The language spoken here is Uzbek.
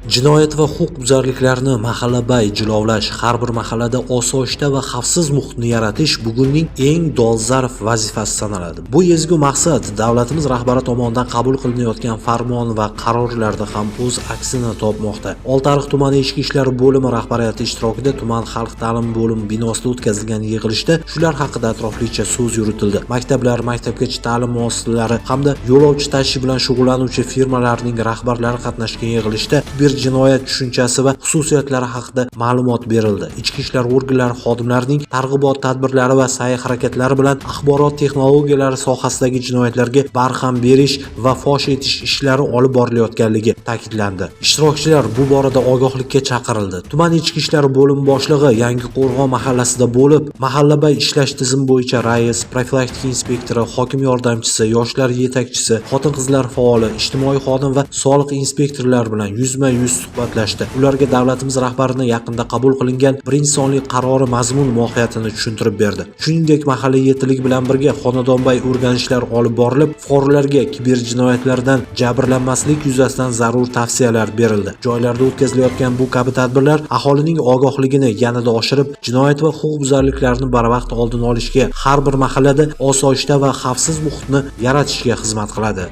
Jinoyat va huquqbuzarliklarni mahallabay jilovlash, har bir mahallada osoyishta va xavfsiz muhitni yaratish bugunning eng dolzarb vazifasi sanaladi. Bu ezgu maqsad davlatimiz rahbari tomonidan qabul qilinayotgan farmon va qarorlarda ham o'z aksini topmoqda. Oltiariq tumani Ichki ishlar bo'limi rahbariyati ishtirokida tuman xalq ta'limi bo'limi binosida o'tkazilgan yig'ilishda shular haqida atroflicha so'z yuritildi. Maktablar, maktabgacha ta'lim muassasalari hamda yo'lovchi tashish bilan shug'ullanuvchi firmalarning rahbarlari qatnashgan yig'ilishda kiber jinoyat tushunchasi va xususiyatlari haqida ma'lumot berildi. Ichki ishlar organlari xodimlarining targ'ibot tadbirlari va sa'y-harakatlari bilan axborot texnologiyalari sohasidagi jinoyatlarga barham berish va fosh etish ishlari olib borilayotganligi ta'kidlandi. Ishtirokchilar bu borada ogohlikka chaqirildi. Tuman ichki ishlar bo'limi boshlig'i Yangiqo'rg'on mahallasida bo'lib, mahallabay ishlash tizimi bo'yicha rais, profilaktika inspektori, hokim yordamchisi, yoshlar yetakchisi, xotin-qizlar faoli, ijtimoiy xodim va soliq inspektorlari bilan yuzma-yuz suhbatlashdi. Ularga davlatimiz rahbarini yaqinda qabul qilingan birinchi sonli qarori mazmun mohiyatini tushuntirib berdi. Shuningdek, mahalla yetiligi bilan birga xonadonbay o'rganishlar olib borilib, fuqarolarga kiber jinoyatlardan jabrlanmaslik yuzasidan zarur tavsiyalar berildi. Joylarda o'tkazilayotgan bu kabi tadbirlar aholining ogohligini yanada oshirib, jinoyat va huquqbuzarliklarni barvaqt oldini olishga, har bir mahallada osoyishta va xavfsiz muhitni yaratishga xizmat qiladi.